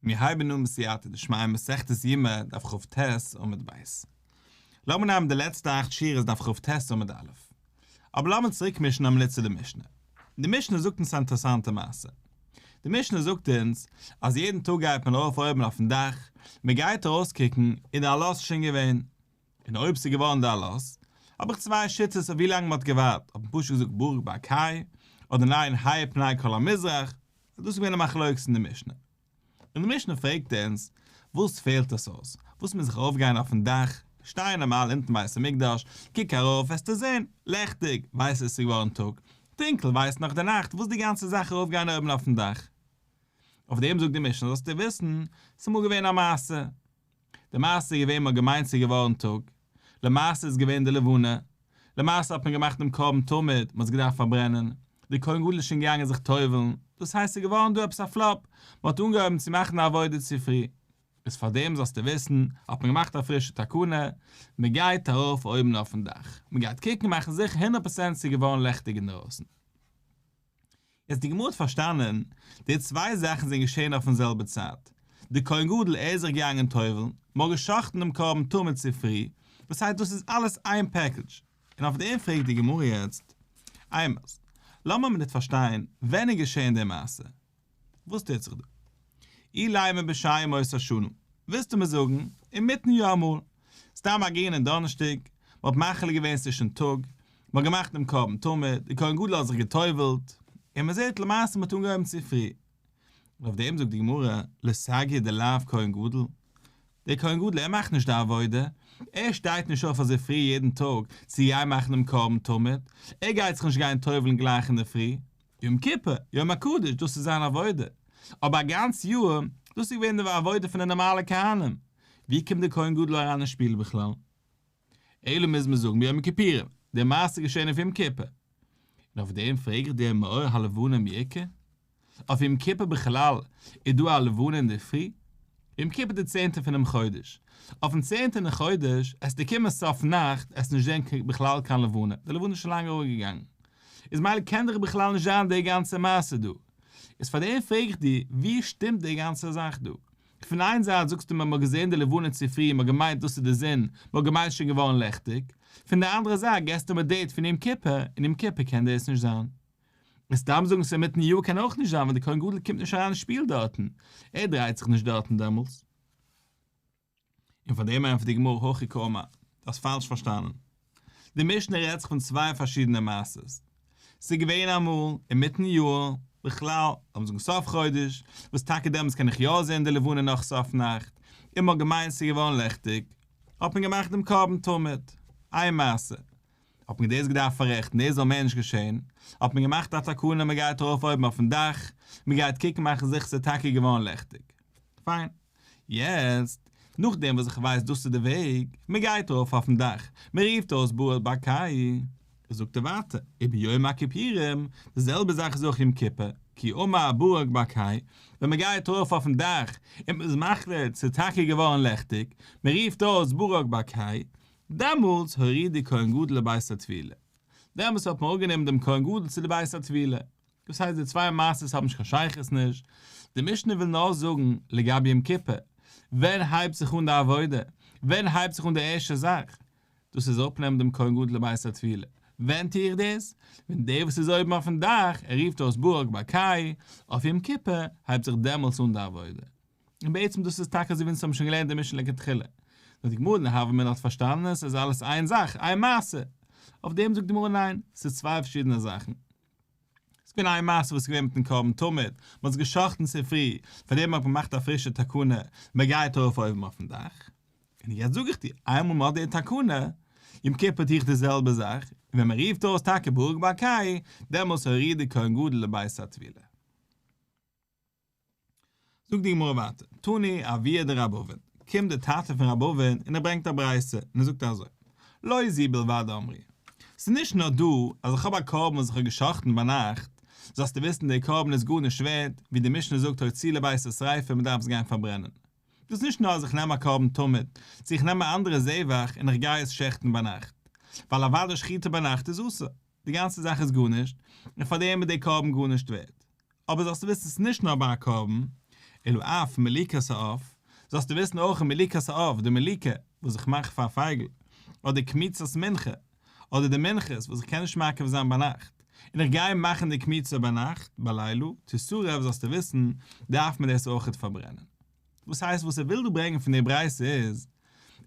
מיר הייבן אן בסייעתא דשמיא מסכת יומא דף כ"ט עמוד ב'. לאמיר נעמען די לעצטע אכט שורות דף כ"ט עמוד א'. אבער לאמיר צוריק מישן א מינוט צו די משנה. די משנה זאגט אונז א אינטערעסאנטע מעשה. די משנה זאגט אונז אז יעדן טאג גייט מען ארויף אויבן אויפן דאך, מען גייט ארויסקוקן איז די עלות שוין געווען. און אויב ס'איז געווארן די עלות, האב איך צוויי שיטות אויף ווי לאנג מ'האט געווארט, האט מען פשוט געזאגט ברק ברקאי, אדער ניין האיר פני כל המזרח, דאס איז געווען א מחלוקת אין די משנה. און די משנה פרעגט אונז, וואס פעלט עס אויס? וואס מוז איך ארויפגיין אויפן דאך, שטיי נארמאל אונטן בית המקדש, קוק ארויף וועסטו זען, לעכטיג, ווייסט עס איז געווארן טאג, טונקל, ווייסט נאך די נאכט, וואס די גאנצע זאך ארויפגיין אויבן אויפן דאך? אויף דעם זאגט די משנה זאלסטו וויסן, ס'איז אמאל געווען א מעשה. די מעשה איז געווען מ'האט געמיינט ס'איז געווארן טאג, למעשה איז געווען די לבנה, למעשה האט מען געמאכט דעם קרבן תמיד, מ'האט עס געדארפט פארברענען, די כהן גדול איז שוין געגאנגען זיך טובל'ן, דאס הייסט ס'איז געווארן דא עפעס א פלאפ, מ'האט אנגעהויבן צו מאכן די עבודה צו פרי. איז פארדעם זאלסטו וויסן, האט מען געמאכט א פרישע תקנה, מ'גייט ארויף אויבן אויפן דאך, מ'גייט קוקן מאכן זיכער הונדערט פראצענט ס'איז געווארן לעכטיג אינדערויסן. יעצט די גמרא האט פארשטאנען, די צוויי זאכן זענען געשען אויפן זעלבע צייט, די כהן גדול ער איז זיך געגאנגען טובל'ן, מ'האט גע'שחט'ן דעם קרבן תמיד צופרי, וואס הייסט דאס איז אלעס איין package, און אויף דעם פרעגט די גמרא יעצט, אימת, לאמיר מינוט פארשטיין, ווען איז געשען די מעשה? וואס טוט זיך דא? אילימא בשאר ימות השנה, ווילסטו מיר זאגן, אינמיטן יאר אמאל, סתם א גרינעם דאנערשטאג, מ'האט מחליט געווען ס'איז שוין טאג, מ'האט געמאכט דעם קרבן תמיד, דער כהן גדול האט זיך גע'טובל'ט, און מ'זעט למעשה מ'האט אנגעהויבן צו פרי. און אויף דעם זאגט די גמרא, לסגי דלאו כהן גדול, דער כהן גדול ער מאכט נישט די עבודה, ער שטייט נישט אויף אזוי פרי יעדן טאג צו גיין מאכן דעם קרבן תמיד, ער גייט זיך נישט גיין טובל'ן גלייך אינדערפרי, יום כיפור, יום הקדוש, דאס איז זיין עבודה. אבער א גאנץ יאר, דאס איז געווען די עבודה פון די נארמאלע כהנים. ווי קומט דער כהן גדול אריין אין שפיל בכלל? אלא מוז מען זאגן ביום הכיפורים, די מעשה איז געשען אויף יום כיפור. און אויף דעם פרעג איך דיר מאור הלבנה מי איכא? אויף יום כיפור בכלל איז דא א לבנה אינדערפרי? יום כיפור די צענטע פונעם חודש. אויפן צענטע אין חודש, עסטו קומען סוף נאכט, עסט נישט זען בכלל קיין לבנה, די לבנה איז שוין לאנג אראפגעגאנגען. איז מילא קען דאך בכלל נישט זיין די גאנצע מעשה דא. איז פאר דעם פרעג איך דיר, ווי שטימט די גאנצע זאך דא? פון איין זייט זאגסטו מיר מ'האט געזען די לבנה צופרי און מ'האט געמיינט דאס איז די זון, מ'האט געמיינט ס'שוין געווארן לעכטיג, פון די אנדערע זייט געסטו מיר date פון יום כיפור, און יום כיפור קען דאס נישט זיין. און סתם זאגן ס'איז אינמיטן יאר קען אויך נישט זיין ווייל די כהן גדול קומט נישט אריין אין שפיל דארטן, ער דרייט זיך נישט דארטן דעמאלטס. און פאר דעם ענטפערט די גמרא הכי קאמר, דו האסט פאלש פארשטאנען. די משנה רעדט זיך פון צוויי פארשידענע מעשות. ס'איז געווען אמאל, אינמיטן יאר, בכלל, לאמיר זאגן סוף חודש, וואס טאקע דעמאלטס קען איך יא זען די לבנה נאך סוף נאכט, און מ'האט געמיינט ס'איז געווארן לעכטיג, האט מען געמאכט דעם קרבן תמיד. איין מעשה. האט מען דאס געדארפט פאררעכטן, דאס זאל מער נישט געשען, האט מען געמאכט א תקנה מ'גייט ארויף אויבן אויפן דאך, מ'גייט קוקן מאכן זיכער ס'איז טאקע געווארן לעכטיג. פיין. יעצט, נאכדעם וואס איך ווייס דאס איז די וועג, מען גייט ארויף אויפן דאך, מען רופט אויס ברק ברקאי, זאגט ער ווייטער, וביום הכיפורים, די זעלבע זאך איז אויך יום כיפור, כי אמר ברק ברקאי, ווען מען גייט ארויף אויפן דאך, און מען איז מחליט ס'איז טאקע געווארן לעכטיג, מען רופט אויס ברק ברקאי, דעמאלטס הורידו כהן גדול לבית הטבילה, דעמאלטס האט מען אראפגענומען דעם כהן גדול צו די בית הטבילה. דאס הייסט די צוויי מעשות האבן נישט קיין שייכות נישט, די משנה וויל נאר זאגן לגבי יום כיפור, ווען הייבט זיך אן די עבודה, ווען הייבט זיך אן די ערשטע זאך, דאס איז אראפנעמען דעם כהן גדול לבית הטבילה, ווען טו איך דאס? ווען דער וואס איז אויבן אויפן דאך, ער רופט אויס ברק ברקאי, אויף יום כיפור, הייבט זיך דעמאלטס אן די עבודה. און בעצם דאס איז טאקע אזוי ווי אונז האבן שוין געלערנט די משנה לכתחילה. נאר די גמרא אין הוה אמינא האט פארשטאנען עס איז אלעס איין זאך, איין מעשה. אויף דעם זאגט די גמרא ניין, ס'איז צוויי פארשידענע זאכן. ס'איז געווען איין מעשה וואס איז געווען מיטן קרבן תמיד, מען האט עס גע'שחט'ן צופרי, פאר דעם האט מען געמאכט א פרישע תקנה, מען גייט ארויף אויבן אויפן דאך. און יעצט זאג איך דיר, איינמאל מען האט די תקנה, יום כיפור טו איך די זעלבע זאך, און ווען מען רופט אויס טאקע ברק ברקאי, דעמאלס הורידו כהן גדול לבית הטבילה. זאגט די גמרא ווייטער, תני אבוה דרבי אבין, קומט דער טאטע פון רבי אבין און ער ברענגט א ברייתא און ער זאגט אזוי, לא זו בלבד אמרו, ס'איז נישט נאר דא אז איך האב א קרבן וואס איך האב גע'שחט'ן ביינאכט, זאלסטו וויסן דער קרבן איז גארנישט ווערד, ווי די משנה זאגט הוציאו לבית השריפה מען דארף עס גיין פארברענען. דאס איז נישט נאר אז איך נעם א קרבן תמיד, צו איך נעם א אנדערע זבח און איך גיי עס שעכטן ביינאכט, ווייל אוודאי שחיטה ביינאכט איז אסור. די גאנצע זאך איז גארנישט, און פאר דעם איז דער קרבן גארנישט ווערט. אבער זאלסטו וויסן ס'איז נישט נאר ביי א קרבן, אלא אף מליקת העוף, זאלסטו וויסן אויך מליקת העוף, די מליקה וואס איך מאך פאר פייגל, אדער קמיצת מנחה, אדער די מנחות וואס איך קען נישט מקריב זיין ביינאכט, און איך גיי מאכן די קמיצה ביינאכט, בלילה, תשרף זאלסטו וויסן, דארף מען דאס אויכעט פארברענען. וואס הייסט וואס ער וויל דא ברענגען פון די ברייתא איז,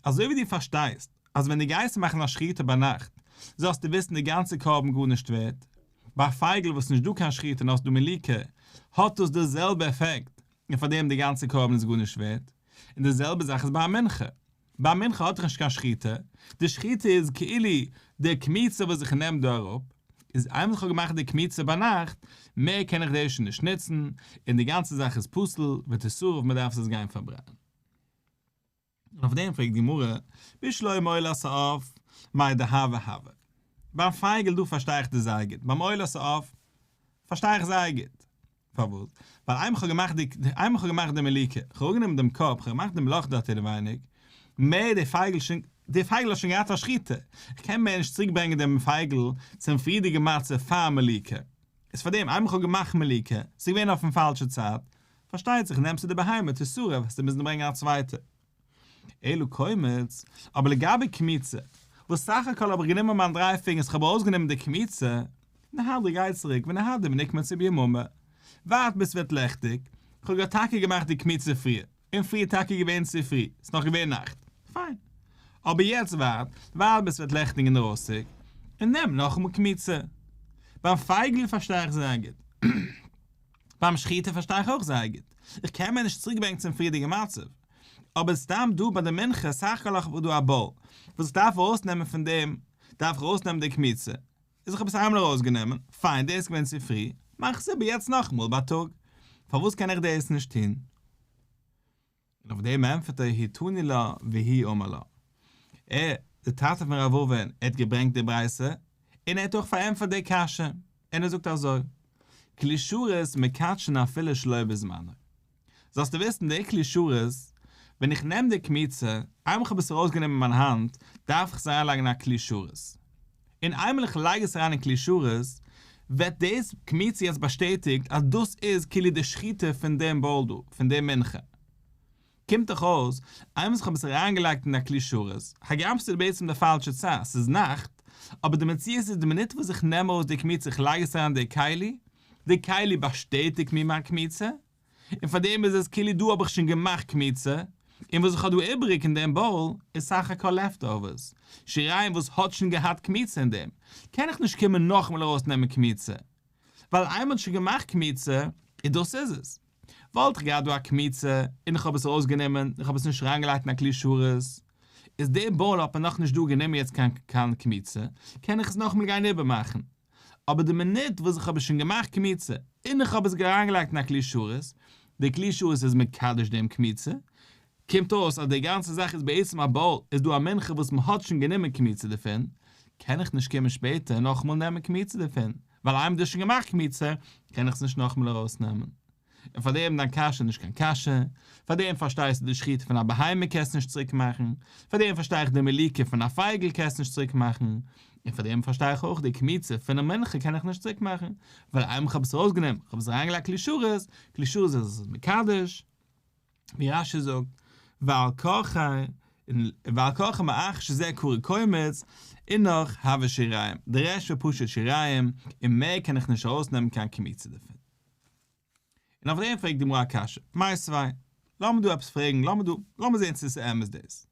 אזוי ווי דו פארשטייסט אז ווען דו גייסט מאכן א שחיטה ביינאכט, זאלסטו וויסן די גאנצע קרבן גארנישט ווערט, ביי א פייגל וואס נישט דא קיין שחיטה נאר ס'דא מליקה, האט דאס די זעלבע עפעקט, און פאר דעם די גאנצע קרבן איז גארנישט ווערט, און די זעלבע זאך איז ביי א מנחה, ביי א מנחה האט דאך נישט קיין שחיטה, די שחיטה איז כאילו די קמיצה וואס איך נעם דא אראפ, איז איינמאל איך האב געמאכט די קמיצה ביינאכט, מער קען איך דאס שוין נישט נוצן, און די גאנצע זאך איז פסול, ותשרף מען דארף עס גיין פארברענען. און אויף דעם פרעגט די גמרא, בשלמא עולת העוף, מאי דהוה הוה. ביים פייגל דא פארשטיי איך דיר זייער גוט, ביים עולת העוף פארשטיי איך זייער גוט. פארוואס? ווייל איינמאל כ'האב געמאכט די, איינמאל כ'האב געמאכט די מליקה, כ'האב אראפגענומען דעם קאפ, כ'האב געמאכט דעם לאך דארט אינעווייניג, מער די פייגל שוין, די פייגל האט שוין געהאט א שחיטה, כ'קען מער נישט צוריק ברענגען דעם פייגל צום פריערדיגע מצב פאר מליקה. איז פארדעם איינמאל כ'האב געמאכט מליקה, ס'איז געווען אויפן פאלשע צייט, פארשטייט זיך נעמסטו די בהמה תשרף וועסטו מוזן ברענגען א צווייטע. אלא קומץ, אבער לגבי קמיצה, וואס סך הכל האב איך גענומען מיין דריי פינגערס כ'האב ארויסגענומען די קמיצה, נהדר גיי צוריק ונהדר ונקמוץ ביממא, ווארט ביז ס'ווערט לעכטיג, כ'האב גאר טאקע געמאכט די קמיצה פריער, און פריער טאקע געווען צו פרי, ס'איז נאך געווען נאכט, פיין. אבער יעצט ווארט, ווארט ביז ס'ווערט לעכטיג אינדערויסיג, און נעם נאכאמאל קמיצה. ביים פייגל פארשטיי איך זייער גוט. ביים שחיטה פארשטיי איך אויך זייער גוט. איך קען מער נישט צוריקברענגן צום פריערדיגן מצב. אבער סתם דא ביי די מנחה, סך הכל האב איך דא א bowl, וואס איך דארף ארויסנעמען פון דעם, דארף איך ארויסנעמען די קמיצה. איז איך האב עס איינמאל ארויסגענומען, פיין דאס איז געווען צופרי, מאך עס איבער יעצט נאכאמאל בייטאג. פארוואס קען איך דאס נישט טון? און אויף דעם ענטפערט ער הוא תני לה והוא אמר לה. ער, דער טאטע פון רב אבין, ער האט געברענגט די ברייתא, און ער האט אויך פארענטפערט די קשיא, און ער זאגט אזוי, כלי שרת מקדשין אפילו שלא בזמנו. זאלסטו וויסן, די כלי שרת, ווען איך נעם די קמיצה, איינמאל איך האב עס ארויסגענומען אין מיין האנט, דארף איך עס אריינלייגן אין א כלי שרת. און איינמאל איך לייג עס אריין אין כלי שרת, ווערט דאס קמיצה יעצט באשטעטיגט אז דאס איז כאילו די שחיטה פון דעם bowl דא, פון דעם מנחה. קומט דאך אויס, איינמאל איך האב עס אריינגעלייגט אין א כלי שרת, הגם ס'איז בעצם די פאלשע צייט, ס'איז נאכט, אבער די מציאות איז די מינוט וואס איך נעם ארויס די קמיצה איך לייג עס אריין אין די כלי, די כלי באשטעטיגט מיר מיין קמיצה, און פאר דעם איז עס כאילו דא האב איך שוין געמאכט קמיצה, און וואס איך האב דא איבעריג אין דעם bowl איז סך הכל leftovers, שיריים וואס האט שוין געהאט קמיצה אין דעם, קען איך נישט קומען נאכאמאל ארויס נעמען קמיצה, ווייל איינמאל האט שוין געמאכט קמיצה, און דאס איז עס. וואלט איך געהאט דא א קמיצה, און איך האב עס ארויס גענומען, איך האב עס נישט אריינגעלייגט אין א כלי שרת, איז די bowl האט מען נאכנישט דא גענומען יעצט קיין קיין קמיצה, קען איך עס נאכאמאל גיין איבערמאכן. אבער די מינוט וואס איך האב עס שוין געמאכט קמיצה, און איך האב עס אריינגעלייגט אין א כלי שרת, די כלי שרת איז מקדש דעם קמיצה, קומט אויס אז די גאנצע זאך איז בעצם א bowl, איז דא א מנחה וואס מען האט שוין גענומען קמיצה דערפון, קען איך נישט קומען שפעטער נאכאמאל נעמען קמיצה דערפון, ווייל איינמאל דו האסט שוין געמאכט קמיצה, קען איך עס נישט נאכאמאל ארויסנעמען. און פאר דעם דיין קשיא איז נישט קיין קשיא, פאר דעם פארשטייסטו די שחיטה פון א בהמה קענסט נישט צוריק מאכן, פאר דעם פארשטיי איך די מליקה פון א פייגל קענסט נישט צוריק מאכן, און פאר דעם פארשטיי איך אויך די קמיצה פונעם מנחה קען איך נישט צוריק מאכן, ווייל איינמאל כ'האב עס ארויסגענומען, כ'האב עס אריינגעלייגט כלי שרת, כלי שרת איז עס מקדש, ווי רש"י זאגט, ועל כרחי, ועל כרחי מאחר שזה קרוי קומץ, אינך הוה שיריים, די רעשט ווערט פשוט שיריים, און מער קען איך נישט ארויסנעמען קיין קמיצה דערפון. און אויף דעם פרעגט די גמרא א קשיא, מיתיבי, לאמיר דא עפעס פרעגן, לאמיר דא, לאמיר זען צו עס איז אמת דאס.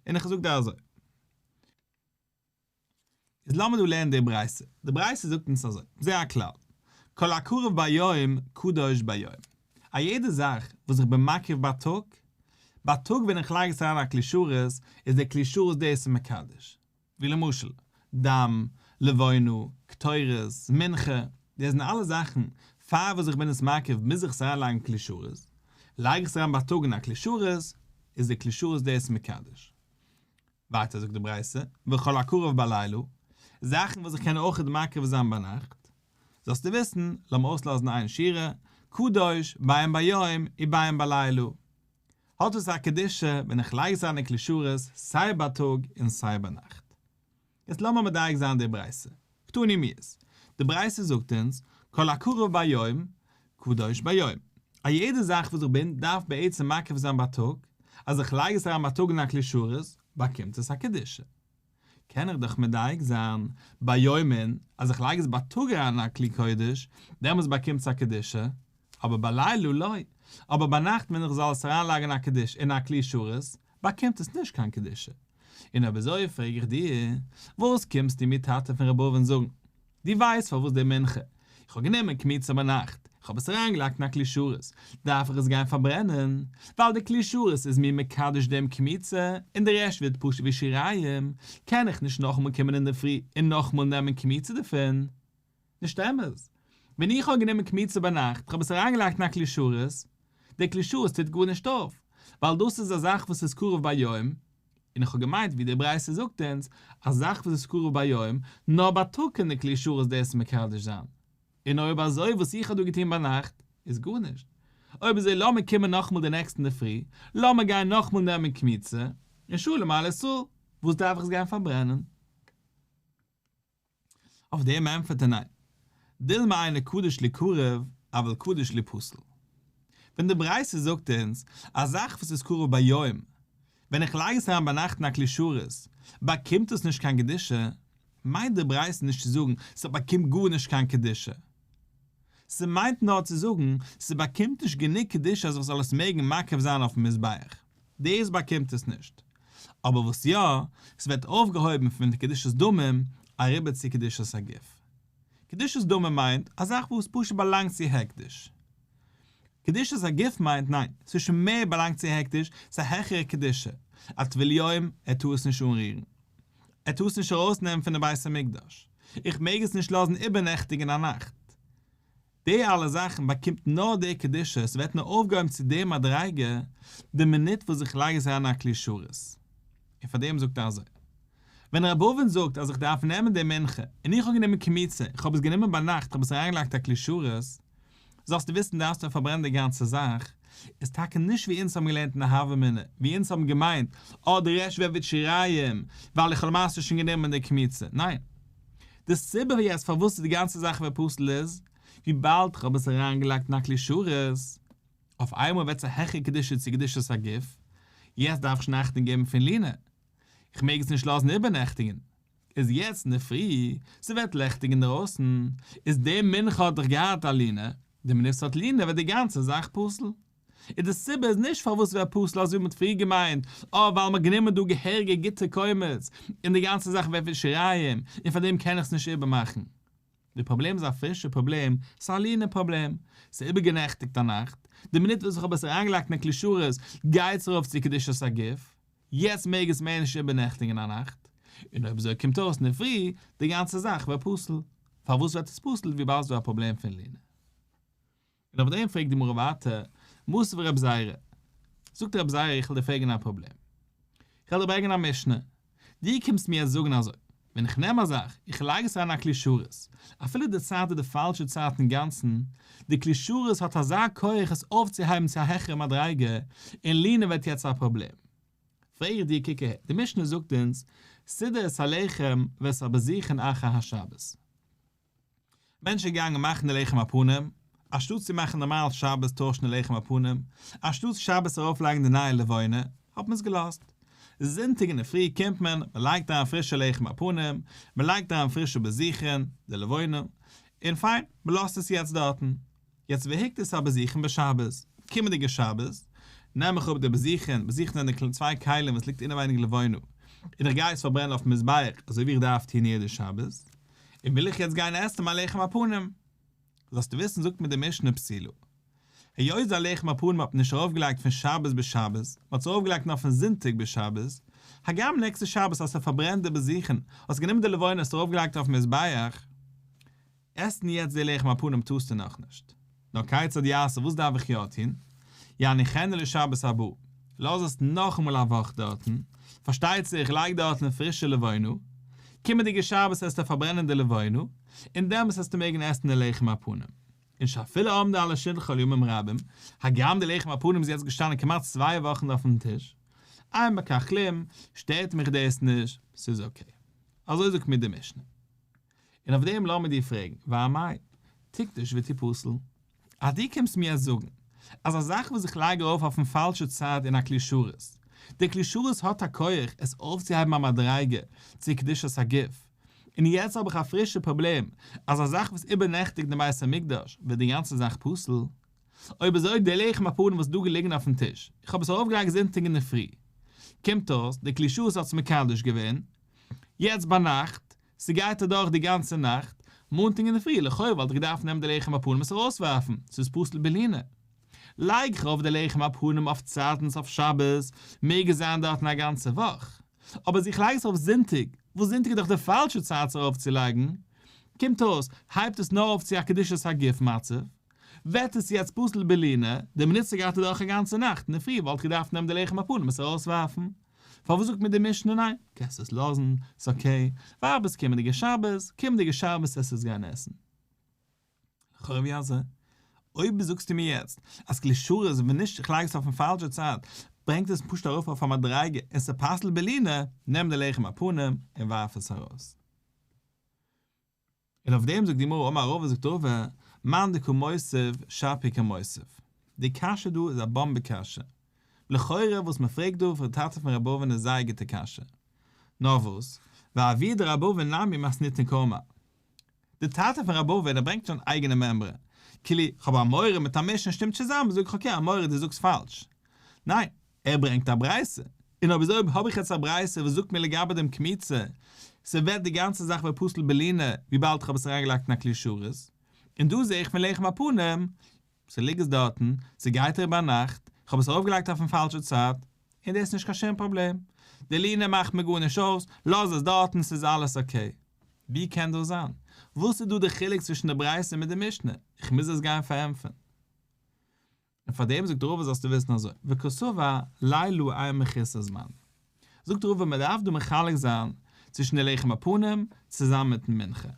און איך זאג דיר אזוי. איז לאמיר דא לערנען די ברייתא. די ברייתא זאגט אונז אזוי, זה הכלל, כל הקרב ביום קדוש ביום. א יעדע זאך וואס איך בין מקריב בייטאג, בייטאג ווען איך לייג עס אריין א כלי שרת, איז דער כלי שרת דאס מקדש. ווי למשל, דם, לבונה, קטורת, מנחה, דאס זענען אלע זאכן, פאר וואס איך בין עס מקריב מוז איך עס אריינלייגן כלי שרת, לייג איך עס אריין בייטאג אין א כלי שרת, איז די כלי שרת דאס מקדש. ווייטער זאגט די ברייתא, וכל הקרב בלילה, זאכן וואס איך קען אויכעט מקריב זיין ביינאכט, זאלסטו וויסן, לאמיר אויסלאזן איין שורה, קדוש, בין ביום ובין בלילה. האט עס א קדושה ווען איך לייג עס אריין אין כלי שרת סיי בייטאג און סיי ביינאכט. יעצט לאמיר מדייק זיין די ברייתא. קתני מיהת. די ברייתא זאגט אונז, כל הקרב ביום, קדוש ביום. א יעדע זאך וואס איך בין דארף בעצם מקריב זיין בייטאג, אז איך לייג עס אריין בייטאג אין א כלי שרת, באקומט עס א קדושה. קען איך דאך מדייק זיין ביום אין, אז איך לייג עס בייטאג אריין אין א כלי קודש, דעמאלטס באקומט עס א קדושה, אבער בלילה לא, אבער ביינאכט ווען איך זאל עס אריינלייגן אין א קדוש אין א כלי שרת, באקומט עס נישט קיין קדושה. און אויב אזוי פרעג איך דיר, וואס קומסטו מיר טאטע פון ר' אבין זאגן? דו ווייסט פארוואס די מנחה? איך האב גענומען קמיצה ביינאכט, איך האב עס אריינגעלייגט אין א כלי שרת, דארף איך עס גיין פארברענען? ווייל די כלי שרת איז מיר מקדש דעם קמיצה, און די רעשט ווערט פשוט ווי שיריים, קען איך נישט נאכאמאל קומען אינדערפרי און נאכאמאל נעמען קמיצה דערפון? נישט אמת. ווען איך האב גענומען קמיצה ביינאכט, איך האב עס אריינגעלייגט אין א כלי שרת, די כלי שרת טוט גארנישט אויף, ווייל דאס איז א זאך וואס איז קרב ביום, און איך האב געמיינט ווי די ברייתא זאגט אונז, א זאך וואס איז קרב ביום, נאר בייטאג קען די כלי שרת דאס מקדש זיין. און אויב אזוי וואס איך האב דא געטון ביינאכט, איז גארנישט. אויב אזוי לאמיר קומען נאכאמאל די נעקסטע אינדערפרי, לאמיר גיין נאכאמאל נעמען קמיצה, און שלום על ישראל, וואס דארף איך עס גיין פארברענען? אויף דעם ענטפערט ער ניין. דילמא אינו קדוש לי קרב, אבל קדוש לי פסול. ווען די ברייתא זאגט אונז א זאך וואס איז קרב ביום, ווען איך לייג עס אריין ביינאכט אין א כלי שרת, באקומט עס נישט קיין קדושה, מיינט די ברייתא נישט צו זאגן ס'באקומט גארנישט קיין קדושה. ס'מיינט נאר צו זאגן ס'באקומט נישט גענוג קדושה אז איך זאל עס מעגן מקריב זיין אויפן מזבח. דאס באקומט עס נישט. אבער וואס יא, ס'ווערט אויפגעהויבן פון קדושת דמים אריבער צו קדושת הגוף. קדושת דמים מיינט א זאך וואס פשוט באלאנגט צו הקדש. קדושת הגוף מיינט ניין, ס'איז שוין מער באלאנגט צו הקדש, ס'איז א העכערע קדושה. א טבול יום, ער טאר עס נישט אנרירן. ער טאר עס נישט ארויסנעמען פון די בית המקדש. איך מעג עס נישט לאזן איבערנעכטיגן א נאכט. די אלע זאכן באקומט נאר די קדושה, ס'ווערט נאר אויפגעהויבן צו די מדריגה די מינוט וואס איך לייג עס אריין אין א כלי שרת. און פאר דעם זאגט ער אזוי, ווען ר' אבין זאגט אז איך דארף נעמען די מנחה, און איך האב גענומען קמיצה, איך האב עס גענומען ביינאכט, איך האב עס אריינגעלייגט אין א כלי שרת, זאלסטו וויסן דארפסטו פארברענען די גאנצע זאך, איז טאקע נישט ווי אונז האבן געלערנט אין די הוה אמינא, ווי אונז האבן געמיינט, אה די רעשט ווערט שיריים, ווייל איך האב למעשה שוין גענומען די קמיצה, ניין. די סיבה יעצט פארוואס די גאנצע זאך ווערט פסול איז, וויבאלד כ'האב עס אריינגעלייגט אין א כלי שרת, אויף איינמאל ווערט עס א העכערע קדושה צו קדושת הגוף, יעצט דארף איך שוין אכטונג געבן פון לינה, כ'מעג עס נישט לאזן איבערנעכטיגן, איז יעצט אינדערפרי, ס'ווערט לעכטיג אינדערויסן, איז די מנחה האט דאך געהאט א לינה, די מינוט ס'האט לינה ווערט די גאנצע זאך פסול. און די סיבה איז נישט פארוואס ס'ווערט פסול אזוי ווי מ'האט פריער געמיינט, אה ווייל מ'האט גענומען דא געהעריגע גוטע קומץ, און די גאנצע זאך ווערט ווי שיריים, און פארדעם קען איך עס נישט איבערמאכן. די פראבלעם איז א פרישע פראבלעם, ס'איז א לינה פראבלעם, ס'איז איבערגענעכטיגט א נאכט, די מינוט וואס איך האב עס אריינגעלייגט אין א כלי שרת גייט עס ארויף צו קדושת הגוף, יעצט מעג עס מער נישט איבערנעכטיגן א נאכט, און אויב אזוי קומט אויס אינדערפרי די גאנצע זאך ווערט פסול. פארוואס ווערט עס פסול וויבאלד ס'איז דא א פראבלעם פון לינה? און אויף דעם פרעגט די גמרא ווייטער, מתיב רב זירא, זאגט רב זירא איך וועל דיר פרעגן א פראבלעם, איך וועל דיר ברענגען א משנה, דו קומסט מיר יעצט זאגן אזוי, ווען איך נעם א זאך, איך לייג עס אריין אין א כלי שרת, אפילו די צייט איז די פאלשע צייט אינגאנצן, די כלי שרת האט אזא כח עס אויפצוהייבן צו א העכערע מדריגה, און לינה ווערט יעצט א פראבלעם. פרעג איך דיר קוק אהער, די משנה זאגט אונז, סדר את הלחם ואת הבזיכין אחר השבת. מענטשן געגאנגען מאכן די לחם הפנים, אנשטאט צו מאכן נארמאל שבת טוישן די לחם הפנים, אנשטאט שבת ארויפלייגן די נייע לבונה, האט מען עס געלאזט. זונטאג אינדערפרי קומט מען, מען לייגט אריין פרישע לחם הפנים, מען לייגט אריין פרישע בזיכין, די לבונה, און פיין, מען לאזט עס יעצט דארטן. יעצט והקטיר את הבזיכין בשבת, קומענדיגע שבת, נעם איך אפ די בזיכין, בזיכין זענען די צוויי כלים וואס ליגט אינעווייניג לבונה, און איך גיי עס פארברענען אויפן מזבח אזוי ווי איך דארף טון יעדע שבת, און וויל איך יעצט גיין עסן מיין לחם הפנים. זאלסטו וויסן זאגט מיר די משנה פסולה. היות די לחם הפנים האט מען נישט ארויפגעלייגט פון שבת ביז שבת, מען האט עס ארויפגעלייגט נאר פון זונטאג ביז שבת, הגם נעקסטע שבת האסטו פארברענט די בזיכין, האסט גענומען די לבונה האסט ארויפגעלייגט אויפן מזבח, עסן יעצט די לחם הפנים טארסטו נאכנישט. נאר כיצד יעשה וואס דארף איך יא טון? יניחנה לשבת הבאה, לאז עס נאכאמאל א וואך דארטן, פארשטייט זיך לייג דארטן פרישע לבונה, קומענדיגע שבת וועסטו פארברענען די לבונה, און דעמאלס וועסטו מעגן עסן די לחם הפנים. און שאפילו עמדה על השולחן ימים רבים, הגם די לחם הפנים איז יעצט געשטאנען כמעט צוויי וואכן אויפן טיש, אין בכך כלום, שטערט מיך דאס נישט, ס'איז okay. אזוי זאגט מיר די משנה. און אויף דעם לאמיר דיר פרעגן, ואמאי, תקדוש ותפסל? אז דו קומסט מיר יעצט זאגן. אז א זאך וואס איך לייג ארויף אויפן פאלשע צייט אין א כלי שרת, דער כלי שרת האט א כח עס אויפצוהייבן א מדריגה צו קדושת הגוף, און יעצט האב איך א פרישע פראבלעם אז א זאך וואס איבערנעכטיגט אין בית המקדש ווערט די גאנצע זאך פסול. אויב אזוי די לחם הפנים וואס איז דא געליגן אויפן טיש, איך האב עס ארויפגעלייגט זונטאג אינדערפרי, קומט אויס די כלי שרת האט עס מקדש געווען, יעצט ביינאכט, ס'גייט אדורך די גאנצע נאכט, מאנטאג אינדערפרי, לכאו' וואלט איך געדארפט נעמען די לחם הפנים עס ארויסווארפן, ס'איז פסול בלינה. לייג איך ארויף די לחם הפנים אויף צייטנס אויף שבת, מעג עס זיין דארטן א גאנצע וואך. אבער אז איך לייג עס ארויף זונטאג, וואס זונטאג איז דאך די פאלשע צייט עס ארויפצולייגן, קומט אויס, הייבט עס נאר אויף צו א קדושת הגוף מצב, ווערט עס יעצט פסול בלינה, די מינוט ס'גייט אדורך א גאנצע נאכט, אינדערפרי וואלט איך געדארפט נעמען די לחם הפנים עס ארויסווארפן. פארוואס זאגט מיר די משנה ניין, קענסט עס לאזן, ס'איז okay, ווארט ביז קומענדיגע שבת, קומענדיגע שבת וועסטו עס גיין עסן. לכאורה ווי אזוי? אויב זאגסטו מיר יעצט אז כלי שרת ווען נישט איך לייג עס אויפן פאלשע צייט ברענגט עס פשוט ארויף אויף א מדריגה און ס'פסל'ט בלינה, נעם די לחם הפנים און ווארף עס ארויס. און אויף דעם זאגט די גמרא אמר רבא זאגט רבא מאן דקא מותיב שפיר קא מותיב. די קשיא דא איז א באמבע קשיא. לכאורה וואס מען פרעגט דא פון די טאטע פון ר' אבין איז זייער גוטע קשיא. נאר וואס, ואבוה דר' אבין נמי מתניתין קאמר. די טאטע פון ר' אבין ער ברענגט שוין אייגענע מימרא. כאילו, כ'האב א אמורא מיט א משנה שטימט צוזאם, זאג איך okay אמורא דו זאגסט פאלש. ניין, ער ברענגט א ברייתא, און אויב אזוי האב איך יעצט א ברייתא וואס זאגט מיר לגבי דעם קמיצה, ס'ווערט די גאנצע זאך ווערט פסול בלינה וויבאלד איך האב עס אריינגעלייגט אין א כלי שרת, און דא זע איך פון לחם הפנים, ס'ליגט עס דארטן, ס'גייט אריבער א נאכט, איך האב עס ארויפגעלייגט אויפן פאלשע צייט, און דאס איז נישט קיין שום פראבלעם, די לינה מאכט מיר גארנישט אויס, לאז עס דארטן ס'איז אלעס okay. ווי קען דאס זיין? וואס איז דא די חילוק צווישן די ברייתא מיט די משנה? איך מוז עס גיין פארענטפערן. און פאר דעם זאגט רבא זאלסטו וויסן אזוי, וקסבר לילה אין מחוסר זמן. זאגט רבא מען דארף דא מחלק זיין צווישן די לחם הפנים צוזאמען מיטן מנחה.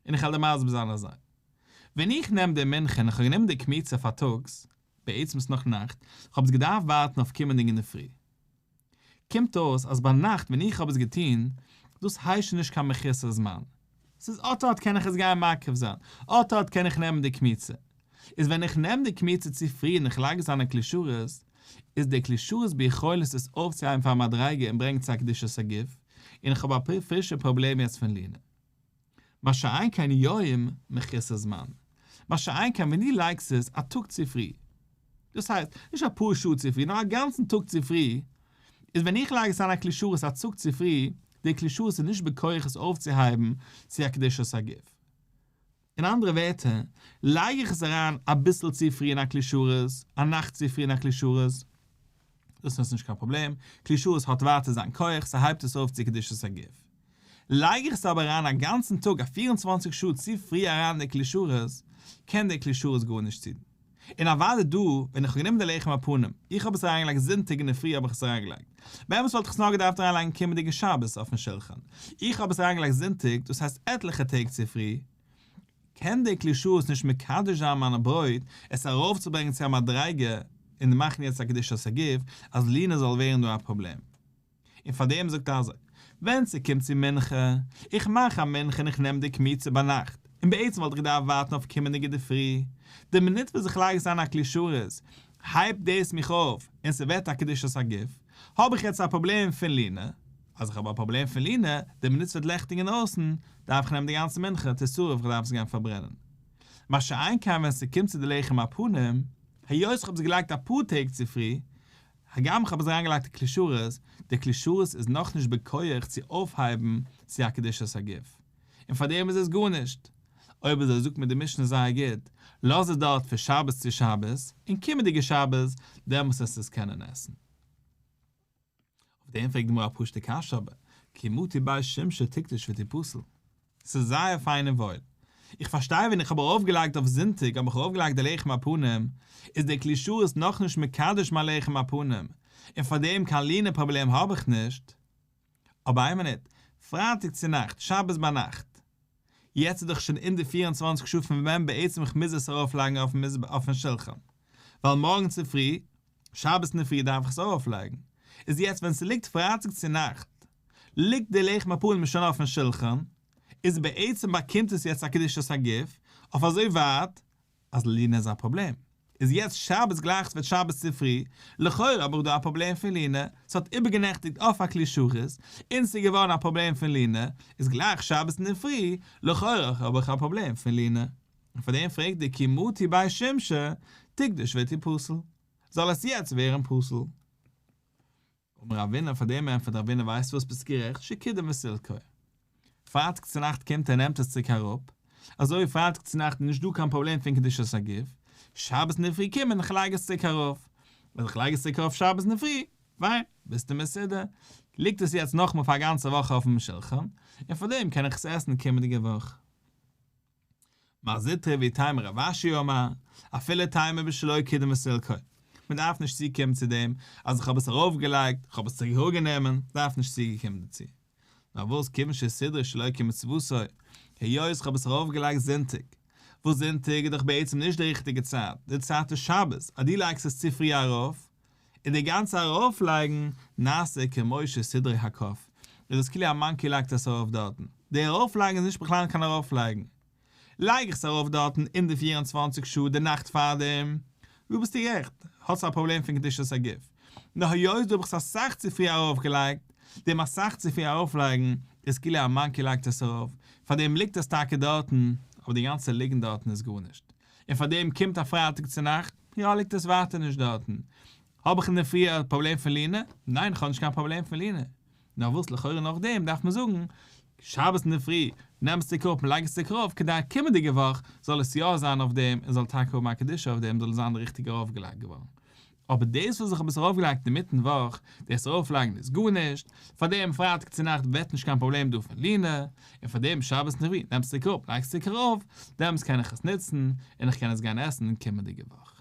און איך וועל דיר מסביר זיין אזוי. ווען איך נעם די מנחה און איך האב גענומען די קמיצה פארטאגס, בעצם איז נאך נאכט, איך האב עס געדארפט ווארטן אויף קומענדיג אינדערפרי. קומט אויס אז ביינאכט ווען איך האב עס געטון, דאס הייסט שוין נישט קיין מחוסר זמן. ס'איז אט אט קען איך עס גיין מקריב זיין, אט אט קען איך נעמען די קמיצה. איז ווען איך נעם די קמיצה צו פרי און איך לייג עס אריין אין כלי שרת, איז דער כלי שרת ביכולת עס אויפצוהייבן פאר א מדריגה און ברענגען צו א קדושת הגוף, און איך האב א פרישע פראבלעם יעצט פון לינה. מה שאין כן יום מחוסר זמן. מה שאין כן ווען דו לייגסט עס א טאג צו פרי. דאס הייסט, נישט אפאר שעה צו פרי, נאר א גאנצן טאג צו פרי, איז ווען איך לייג עס אריין א כלי שרת א טאג צו פרי, דער כלי שרת איז נישט בכח עס אויפצוהייבן צו א קדושת הגוף. אין אנדערע ווערטער, לייג איך עס אריין אביסל צו פרי אין א כלי שרת, א נאכט צו פרי אין א כלי שרת, דאס איז נישט קיין פראבלעם, כלי שרת האט ווייטער זיין כח, ס'הייבט עס אויף צו קדושת הגוף. לייג איך עס אבער אריין א גאנצן טאג א 24 שעה צו פרי אריין אין די כלי שרת, קען דער כלי שרת גארנישט טון. און אוודאי דא, ווען איך האב גענומען די לחם הפנים, איך האב עס אריינגעלייגט זונטאג אינדערפרי האב איך עס אריינגעלייגט, באמת וואלט איך עס נאר געדארפט אריינלייגן קומענדיגע שבת אויפן שולחן, איך האב עס אריינגעלייגט זונטאג, דאס הייסט עטליכע טעג צו פרי, קען דער כלי שרת נישט מקדש זיין מיינע ברויט, עס ארויפצוברענגען צו א מדריגה און מאכן יעצט א קדושת הגוף, אז לינה זאל ווערן דא א פראבלעם. און פאר דעם זאגט ער אזוי, ווען ס'קומט צו מנחה, איך מאך א מנחה און איך נעם די קמיצה ביינאכט, און בעצם וואלט איך געדארפט ווארטן אויף קומענדיגע אינדערפרי, די מינוט וואס איך לייג עס אריין א כלי שרת, הייבט דאס מיך אויף און ס'ווערט א קדושת הגוף, האב איך יעצט א פראבלעם פון לינה, אז איך האב א פראבלעם פון לינה, די מינוט ס'ווערט לעכטיג אינדרויסן, דארף איך נעמען די גאנצע מנחה, תשרף, איך דארף עס גיין פארברענען. מה שאין כן ווען ס'קומט צו די לחם הפנים, היות איך האב עס געלייגט אפאר טעג צופרי, הגם איך האב עס אריינגעלייגט אין כלי שרת, די כלי שרת איז נאכנישט בכח צו אויפהייבן צו א קדושת הגוף, און פאר דעם איז עס גארנישט. אויב אזוי זאגט מיר די משנה זייער גוט, לאז עס דארט פון שבת צו שבת, און קומענדיגע שבת, דעמאלס וועסטו עס קענען עסן. אויף דעם פרעגט די גמרא א פשוט'ע קשיא אבער, כי מטו בי שמשי תקדוש ותפסל. ס'איז זייער פיין און וואויל. איך פארשטיי ווען איך האב ארויפגעלייגט אויף זונטאג האב איך ארויפגעלייגט די לחם הפנים, איז דער כלי שרת נאכנישט מקדש מיין לחם הפנים, און פאר דעם קיין לינה פראבלעם האב איך נישט. אבער איין מינוט, פרייטאג צו נאכט, שבת ביינאכט, יעצט איז דאך שוין אין די 24 שעה פון ווען בעצם איך מוז עס ארויפלייגן אויפן שולחן, ווייל מארגן צופרי, שבת אינדערפרי דארף איך עס ארויפלייגן, איז יעצט ווען ס'ליגט פרייטאג צו נאכט, ליגט די לחם הפנים שוין אויפן שולחן, איז בעצם באקומט עס יעצט א קדושת הגוף, אויף אזוי ווייט אז לינה איז א פראבלעם. איז יעצט שבת גלייך ס'ווערט שבת צופרי, לכאורה האב איך דא א פראבלעם פון לינה, ס'האט איבערגענעכטיגט אויף א כלי שרת, און ס'איז געווארן א פראבלעם פון לינה, איז גלייך שבת אינדערפרי, לכאורה האב איך א פראבלעם פון לינה. און פאר דעם פרעגט ער כי מטו בי שמשי, תיקדש ותיפסל. זאל עס יעצט ווערן פסול. אמר רבינא פאר דעם ענטפערט רבינא ווייסט וואס ביסט גערעכט שקידם וסילקו. פרייטאג צונאכט קומט ער נעמט עס צוריק אראפ, אזוי ווי פרייטאג צונאכט איז נישט דא קיין פראבלעם פון קדושת הגוף, שבת אינדערפרי קום און כ'לייג עס צוריק ארויף, ווען איך לייג עס צוריק ארויף שבת אינדערפרי, פיין, ביסטו מסודר, ליגט עס יעצט נאכמאל פאר א גאנצע וואך אויפן שולחן, און פאר דעם קען איך עס עסן קומענדיגע וואך. מר זוטרא ואיתימא רב אשי אמר, אפילו תימא בשלא קידם וסילקו. מען דארף נישט צוקומען צו דעם אז איך האב עס ארויפגעלייגט, איך האב עס צוריק אראפגענומען, דארף נישט צוגעקומען דערצו. נאר וואס כיוון שסידרו שלא כמצוותו, היות איך האב עס ארויפגעלייגט זונטאג, וואס זונטאג איז דאך בעצם נישט די ריכטיגע צייט, די צייט איז שבת, אז דו לייגסט עס צו פרי ארויף, און די גאנצע ארויפלייגן נעשה כמו שסידרו הקוף, איז עס כאילו א monkey לייגט עס ארויף דארטן, די ארויפלייגן איז נישט בכלל קיין ארויפלייגן, לייג איך עס ארויף דארטן אין די 24 שעה די נאכט פארדעם, דא ביסטו גערעכט, האסט א פראבלעם פון קדושת הגוף, נאר היות דא האב איך עס אסאך צו פרי ארויפגעלייגט, דעם אסאך צו פרי ארויפלייגן איז כאילו א monkey לייגט עס ארויף, פארדעם ליגט עס טאקע דארטן, אבער די גאנצע ליגן דארטן איז גארנישט. און פאר דעם קומט א פרייטאג צונאכט, יא ליגט עס ווייטער נישט דארטן. האב איך אינדערפרי א פראבלעם פון לינה? ניין איך האב נישט קיין פראבלעם פון לינה. נאר וואס לכאורה נאכדעם דארף מען זאגן, שבת אינדערפרי נעם עס צוריק אראפ און לייג עס צוריק ארויף כדי קומענדיגע וואך זאל עס יא זיין אויף דעם און זאל טאקע האבן א קדושה אויף דעם זאל עס זיין ריכטיג ארויפגעלייגט געווארן. אבער דאס וואס איך האב עס ארויפגעלייגט אינמיטן וואך, דאס ארויפלייגן איז גארנישט, פאר דעם פרייטאג צונאכט ווערט נישט קיין פראבלעם דא פון לינה, און פאר דעם שבת אינדערפרי נעמסט צוריק אראפ לייגסט צוריק ארויף, דעמאלטס קען איך עס נוצן, און איך קען עס גיין עסן קומענדיגע וואך.